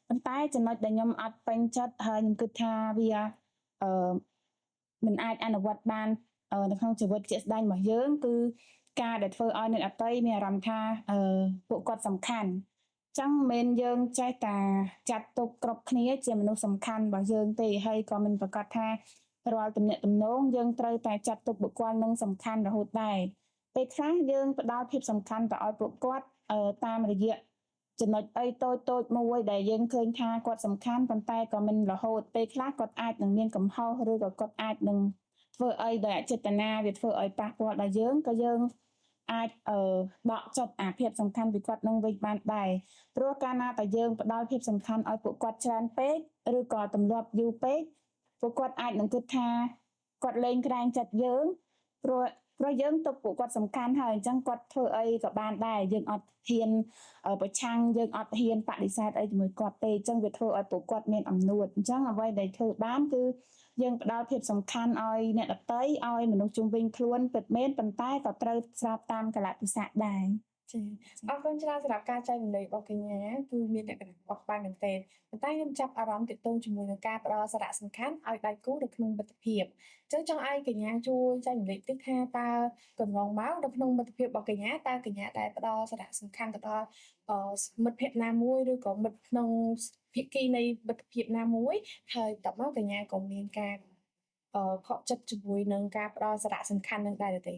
ប៉ុន្តែចំណុចដែលខ្ញុំអត់ពេញចិត្តហើយខ្ញុំគិតថាវាអឺមិនអាចអនុវត្តបាននៅក្នុងជីវិតជាក់ស្ដែងរបស់យើងគឺការដែលធ្វើឲ្យអ្នកដទៃមានអារម្មណ៍ថាពួកគាត់សំខាន់ចឹងមិនមែនយើងចេះតែចាត់ទុកគ្រប់គ្នាជាមនុស្សសំខាន់របស់យើងទេហើយក៏មិនប្រាកដថារាល់ទំនាក់ទំនងយើងត្រូវតែចាត់ទុកបុគ្គលនឹងសំខាន់រហូតដែរពេលខ្លះយើងផ្ដល់ភាពសំខាន់ទៅឲ្យពួកគាត់តាមរយៈចំណុចអីតូចតូចមួយដែលយើងឃើញថាគាត់សំខាន់ប៉ុន្តែក៏មិនរហូតពេលខ្លះគាត់អាចនឹងមានកំហុសឬក៏គាត់អាចនឹងធ្វើអីដោយអចេតនាវាធ្វើឲ្យប៉ះពាល់ដល់យើងក៏យើងអាចដកចុតអាភាពសំខាន់ពីគាត់នឹងវិញបានដែរព្រោះកាលណាតែយើងផ្ដល់ភាពសំខាន់ឲ្យពួកគាត់ច្រើនពេកឬក៏ទម្លាប់យូរពេកពួកគាត់អាចនឹងគិតថាគាត់លែងក្រែងចិត្តយើងព្រោះព្រោះយើងទុកពួកគាត់សំខាន់ហើយអញ្ចឹងគាត់ធ្វើអីក៏បានដែរយើងអត់ហ៊ានប្រឆាំងយើងអត់ហ៊ានបដិសេធអីជាមួយគាត់ទេអញ្ចឹងវាធ្វើឲ្យពួកគាត់មានអំនួតអញ្ចឹងអ្វីដែលធ្វើបានគឺយើងផ្ដល់ភាពសំខាន់ឲ្យអ្នកដទៃឲ្យមនុស្សជុំវិញខ្លួនពិតមែនប៉ុន្តែក៏ត្រូវស្របតាមកាលៈទេសៈដែរ ចាអរគុណច្រើនសម្រាប់ការចែករំលែករបស់កញ្ញាគឺមានលក្ខណៈបោះបានមែនទែនប៉ុន្តែខ្ញុំចាប់អារម្មណ៍ទាក់ទងជាមួយនឹងការផ្ដល់សារៈសំខាន់ឲ្យដៃគូនៅក្នុងមិត្តភាពអញ្ចឹងចង់ឲ្យកញ្ញាជួយចែករំលែកតិចថាតើកន្លងមកនៅក្នុងមិត្តភាពរបស់កញ្ញាតើកញ្ញាដែលផ្ដល់សារៈសំខាន់ទៅដល់មិត្តភក្តិណាមួយឬក៏មិត្តក្នុងភាគីនៃមិត្តភាពណាមួយហើយបន្ទាប់មកកញ្ញាក៏មានការខកចិត្តជាមួយនឹងការផ្ដល់សារៈសំខាន់នឹងដែរទេ?